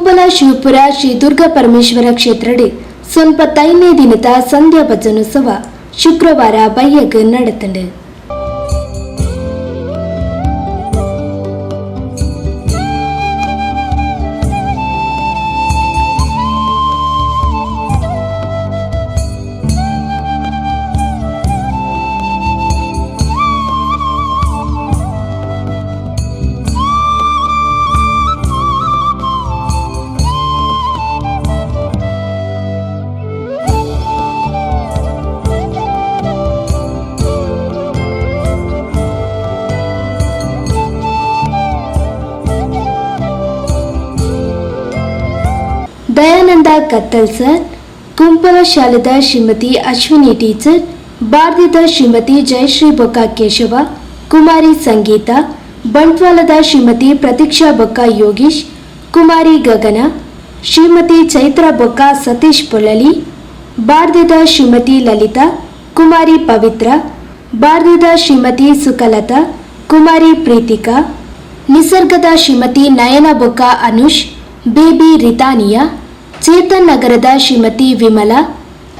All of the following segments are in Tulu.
ಕುಂಪಲ ಶಿವಪುರ ಶ್ರೀ ದುರ್ಗಾ ಪರಮೇಶ್ವರ ಕ್ಷೇತ್ರಡ್ ಸ್ವಲ್ಪ ತೈನೇ ದಿನದ ಸಂಧ್ಯಾ ಭಜನೋತ್ಸವ ಶುಕ್ರವಾರ ಬಯ್ಯಗ್ ನಡೆತಂಡು. ದಯಾನಂದ ಕತ್ತಲ್ ಸರ್, ಕುಂಪಲ ಶಾಲೆದ ಶ್ರೀಮತಿ ಅಶ್ವಿನಿ ಟೀಚರ್, ಭಾರತದ ಶ್ರೀಮತಿ ಜಯಶ್ರೀ ಬೊಕ್ಕ ಕೇಶವ, ಕುಮಾರಿ ಸಂಗೀತ, ಬಂಟ್ವಾಳದ ಶ್ರೀಮತಿ ಪ್ರತೀಕ್ಷಾ ಬೊಕ್ಕ ಯೋಗೀಶ್, ಕುಮಾರಿ ಗಗನ, ಶ್ರೀಮತಿ ಚೈತ್ರ ಬೊಕ್ಕ ಸತೀಶ್ ಪೊಳ್ಳಲಿ, ಭಾರತದ ಶ್ರೀಮತಿ ಲಲಿತಾ, ಕುಮಾರಿ ಪವಿತ್ರ, ಭಾರತದ ಶ್ರೀಮತಿ ಸುಖಲತಾ, ಕುಮಾರಿ ಪ್ರೀತಿಕಾ, ನಿಸರ್ಗದ ಶ್ರೀಮತಿ ನಯನ ಬೊಕ್ಕ ಅನುಷ್, ಬೇಬಿ ರಿತಾನಿಯಾ, ಚೇತನ್ ನಗರದ ಶ್ರೀಮತಿ ವಿಮಲಾ,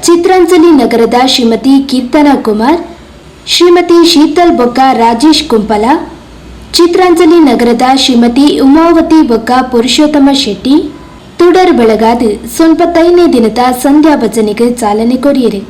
ಚಿತ್ರಾಂಜಲಿ ನಗರದ ಶ್ರೀಮತಿ ಕೀರ್ತನಾ ಕುಮಾರ್, ಶ್ರೀಮತಿ ಶೀತಲ್ ಬೊಕ್ಕ ರಾಜೇಶ್ ಕುಂಪಲ, ಚಿತ್ರಾಂಜಲಿ ನಗರದ ಶ್ರೀಮತಿ ಉಮಾವತಿ ಬೊಕ್ಕ ಪುರುಷೋತ್ತಮ ಶೆಟ್ಟಿ ತುಡರ್ ಬೆಳಗಾದು ಸ್ವಲ್ಪ ತೈನೇ ದಿನದ ಸಂಧ್ಯಾ ಭಜನೆಗೆ ಚಾಲನೆ ಕೊರಿಯರು.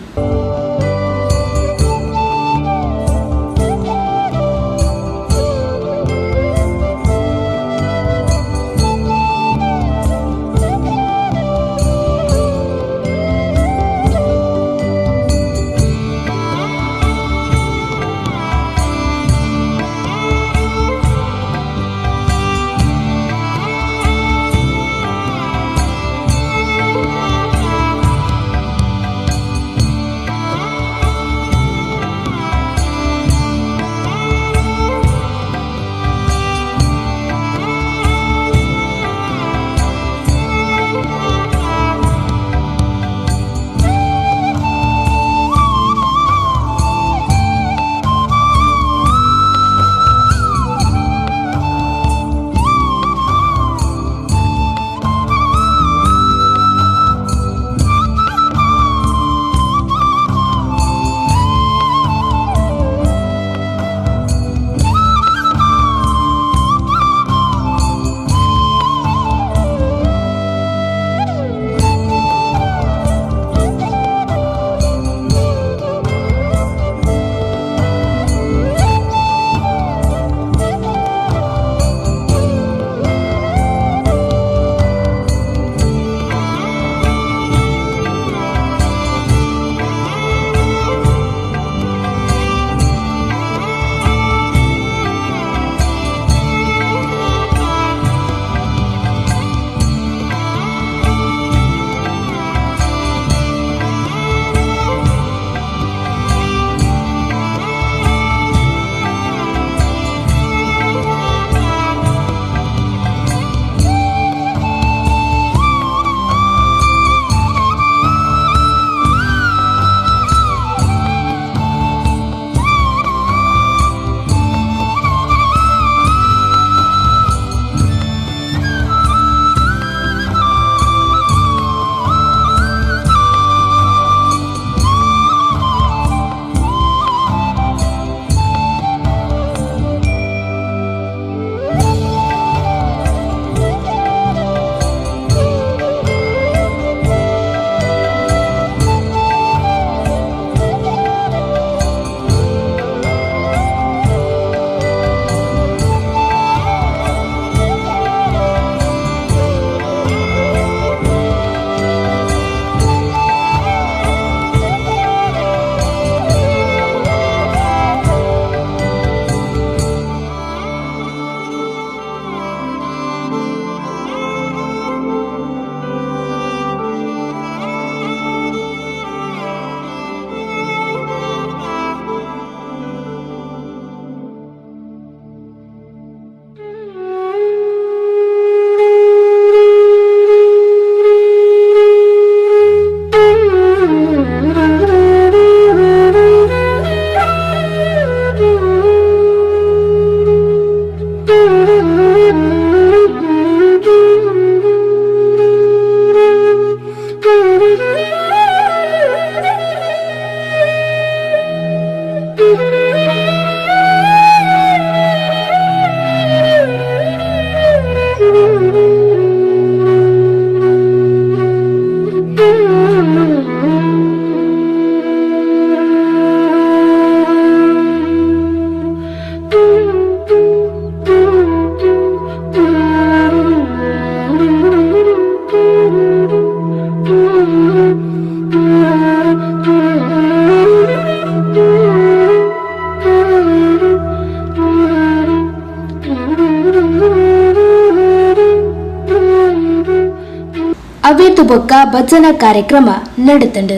ಬೊಕ್ಕ ಭಜನಾ ಕಾರ್ಯಕ್ರಮ ನಡೆತಂಡು.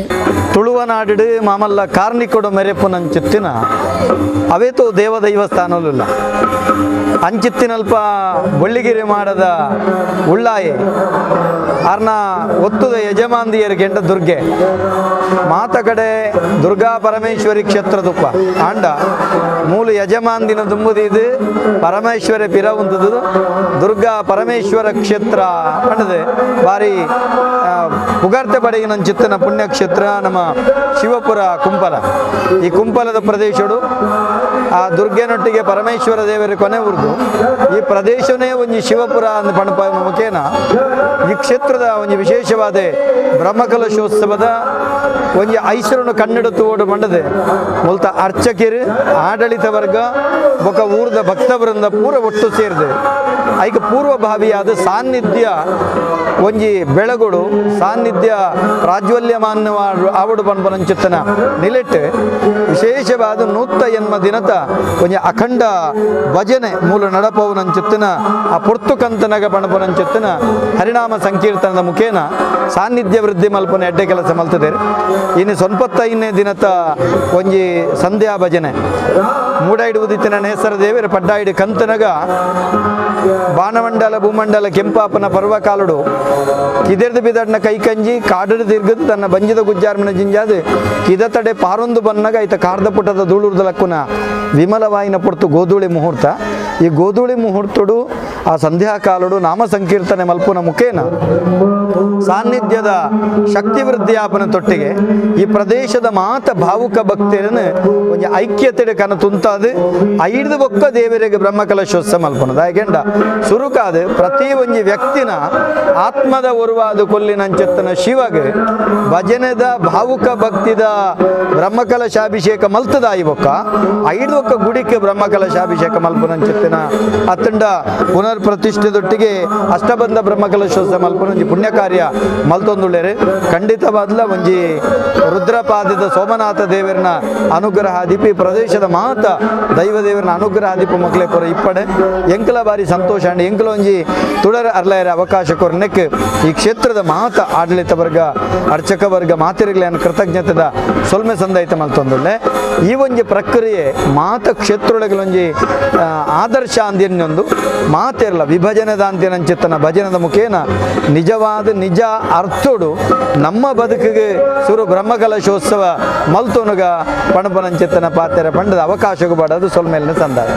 ತುಳುವನಾಡು ಮಾಮಲ್ಲ ಕಾರ್ನಿಕೊಡು ಮೆರೆಪುನಂಚಿತ್ತಿನ ಅವೇತೋ ದೇವದೈವಸ್ಥಾನಲುಲ್ಲ ಅಂಚಿತ್ತಿನಲ್ಪ ಬೊಳ್ಳಿಗಿರಿ ಮಾಡದ ಉಳ್ಳಾಯೆ ಅರ್ನ ಒತ್ತುದ ಯಜಮಾಂದಿಯರು ಗೆಂಡ ದುರ್ಗೆ ಮಾತ ಕಡೆ ದುರ್ಗಾ ಪರಮೇಶ್ವರಿ ಕ್ಷೇತ್ರ ತುಪ್ಪ ಆಂಡ ಮೂಲ ಯಜಮಾಂದಿನ ದುಂಬುದಿದು ಪರಮೇಶ್ವರ ಪಿರ ಉಂತುದು ದುರ್ಗಾ ಪರಮೇಶ್ವರ ಕ್ಷೇತ್ರ ಪಂಡದು ಬಾರಿ ಪುಗಾರ್ತೆ ಪಡೆಯಿನ ಚಿತ್ತನ ಪುಣ್ಯಕ್ಷೇತ್ರ ನಮ್ಮ ಶಿವಪುರ ಕುಂಪಲ. ಈ ಕುಂಪಲದ ಪ್ರದೇಶಡು ಆ ದುರ್ಗೆನೊಟ್ಟಿಗೆ ಪರಮೇಶ್ವರ ದೇವರ ಕೊನೆ ಉರ್ದು ಈ ಪ್ರದೇಶನೇ ಒಂಜಿ ಶಿವಪುರ ಅಂದ್ ಪಣಪ ಮುಖೇನ ಈ ಕ್ಷೇತ್ರದ ಒಂಜಿ ವಿಶೇಷವಾದ ಬ್ರಹ್ಮಕಲಶೋತ್ಸವದ ಒಂಜಿ ಐಸರನ್ನು ಕನ್ನಡ ತೋಡು ಮಂಡದೆ ಮುಲ್ತ ಅರ್ಚಕಿರು ಆಡಳಿತ ವರ್ಗ ಬೊಕ ಊರ್ದ ಭಕ್ತವೃಂದ ಪೂರ ಒಟ್ಟು ಸೇರಿದೆ. ಐಕ ಪೂರ್ವಭಾವಿಯಾದ ಸಾನ್ನಿಧ್ಯ ಒಂಜಿ ಬೆಳಗುಡು ಸಾನ್ನಿಧ್ಯ ಪ್ರಾಜ್ವಲ್ಯಮಾನ್ಯ ಆವಡು ಪನ್ಪನಂಚಿತ್ತನ ನಿಲೆಟ್ಟು ವಿಶೇಷವಾದ ನೂತ್ತ ಎನ್ಮ ದಿನತ ಒಂಜಿ ಅಖಂಡ ಭಜನೆ ಮೂಲ ನಡಪವನಂಚಿತ್ತನ ಆ ಪುರ್ತುಕಂತನಗ ಪಣಪನಂಚಿತ್ತನ ಹರಿನಾಮ ಸಂಕೀರ್ತನದ ಮುಖೇನ ಸಾನ್ನಿಧ್ಯ ವೃದ್ಧಿ ಮಲ್ಪನ ಎಡ್ಡೆ ಕೆಲಸ ಮಲ್ತದೇರು. ಇನ್ನು 95ನೇ ದಿನತ ಒಂಜಿ ಸಂಧ್ಯಾ ಭಜನೆ ಮೂಡಾಯಿಡು ಉದಿತ್ತಿನ ನೇಸರ ದೇವರ ಪಡ್ಡಾಯಿಡು ಕಂತನಗ ಬಾಣಮಂಡಲ ಭೂಮಂಡಲ ಕೆಂಪಾಪನ ಪರ್ವಕಾಲುಡು ಕಿದೆರ್ದು ಬಿದಡ್ನ ಕೈಕಂಜಿ ಕಾಡಡು ತಿರ್ಗದು ತನ್ನ ಬಂಜಿದ ಗುಜ್ಜಾರ್ಮನ ಜಿಂಜಾದು ಕಿದ ತಡೆ ಪಾರೊಂದು ಬನ್ನಗ ಐತ ಕಾರ್ದ ಪುಟದ ಧೂಳುರ್ದ ಲಕ್ಕುನ ವಿಮಲವಾಯಿನ ಪೊರ್ತು ಗೋಧೂಳಿ ಮುಹೂರ್ತ. ಈ ಗೋಧೂಳಿ ಮುಹೂರ್ತಡು ಆ ಸಂಧ್ಯಾಕಾಲುಡು ನಾಮ ಸಂಕೀರ್ತನೆ ಮಲ್ಪುನ ಮುಖೇನ ಸಾನ್ನಿಧ್ಯದ ಶಕ್ತಿ ವೃದ್ಧಿಯಾಪನ ತೊಟ್ಟಿಗೆ ಈ ಪ್ರದೇಶದ ಮಾತ ಭಾವುಕ ಭಕ್ತರನ್ನು ಒಂಜಿ ಐಕ್ಯತೆ ಕನ ತುಂತಾದು ಐದು ಬೊಕ್ಕ ದೇವರಿಗೆ ಬ್ರಹ್ಮಕಲಶೋತ್ಸವ ಮಲ್ಪನದು. ಯಾಕೆಂಡ ಸುರುಕಾದು ಪ್ರತಿ ಒಂಜಿ ವ್ಯಕ್ತಿನ ಆತ್ಮದ ಒರುವಾದ ಕೊಲ್ಲಿನಂಚೆತ್ತನ ಶಿವಗೆ ಭಜನೆದ ಭಾವುಕ ಭಕ್ತಿದ ಬ್ರಹ್ಮಕಲಶಾಭಿಷೇಕ ಮಲ್ತದಾಯಿ ಬೊಕ್ಕ ಐದು ಬೊಕ್ಕ ಗುಡಿಕ್ಕೆ ಬ್ರಹ್ಮಕಲಶಾಭಿಷೇಕ ಮಲ್ಪನಂಚೆತ್ತಿನ ಅತ್ತಂಡ ಪುನರ್ ಪ್ರತಿಷ್ಠೆದೊಟ್ಟಿಗೆ ಅಷ್ಟಬಂಧ ಬ್ರಹ್ಮಕಲಶೋತ್ಸವ ಮಲ್ಪನ ಒಂಜಿ ಪುಣ್ಯ ಕಾರ್ಯ ಮಲ್ತೊಂದುಳ್ಳೇರು. ಖಂಡಿತವಾದ್ಲ ಒಂಜಿ ರುದ್ರಪಾದದ ಸೋಮನಾಥ ದೇವರನ ಅನುಗ್ರಹ ದೀಪಿ ಪ್ರದೇಶದ ಮಾತ ದೈವ ದೇವರನ ಅನುಗ್ರಹ ದೀಪ ಮಕ್ಕಳೇ ಪುರ ಇಪ್ಪಡೆ ಎಂಕಲ ಬಾರಿ ಸಂತೋಷ ಅಂಡ್ ಎಂಕಲ ಒಂಜಿ ತುಡರ ಅರ್ಲಾಯರ ಅವಕಾಶ ಕೊರ್ನೆಕ್ ಈ ಕ್ಷೇತ್ರದ ಮಾತ ಆಡಳಿತ ವರ್ಗ ಅರ್ಚಕ ವರ್ಗ ಮಾತಿರಗ್ಲೇನ ಕೃತಜ್ಞತೆದ ಸೊಲ್ಮೆ ಸಂದಾಯಿತ ಮಲ್ತೊಂದುಳ್ಳೆ. ಈ ಒಂಜಿ ಪ್ರಕ್ರಿಯೆ ಮಾತ ಕ್ಷೇತ್ರೊಳಗಲೊಂಜಿ ಆದರ್ಶ ಅಂದಿನೊಂದು ಮಾತಿರಲ್ಲ ವಿಭಜನೆದ ಅಂತಿನಂಚಿತ್ತನ ಭಜನದ ಮುಖೇನ ನಿಜವಾದ ನಿಜ ಅರ್ಥೋಡು ನಮ್ಮ ಬದುಕಿಗೆ ಸುರು ಬ್ರಹ್ಮಕಲಶೋತ್ಸವ ಮಲ್ತೊನುಗ ಪಣಪನಂಚಿತ್ತನ ಪಾತೆರ ಪಂಡದ ಅವಕಾಶಕ್ಕೂ ಬಡದು ಸೊಲ್ಮೇಲಿನ ಸಂದಾಯ.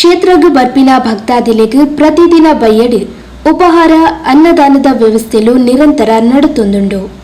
ಕ್ಷೇತ್ರಗ್ ಬರ್ಪಿನ ಭಕ್ತಾದಿಲೆಗ್ ಪ್ರತಿದಿನ ಬಯ್ಯಡ್ ಉಪಹಾರ, ಅನ್ನದಾನದ ವ್ಯವಸ್ಥೆಲು ನಿರಂತರ ನಡತೊಂದುಂಡು.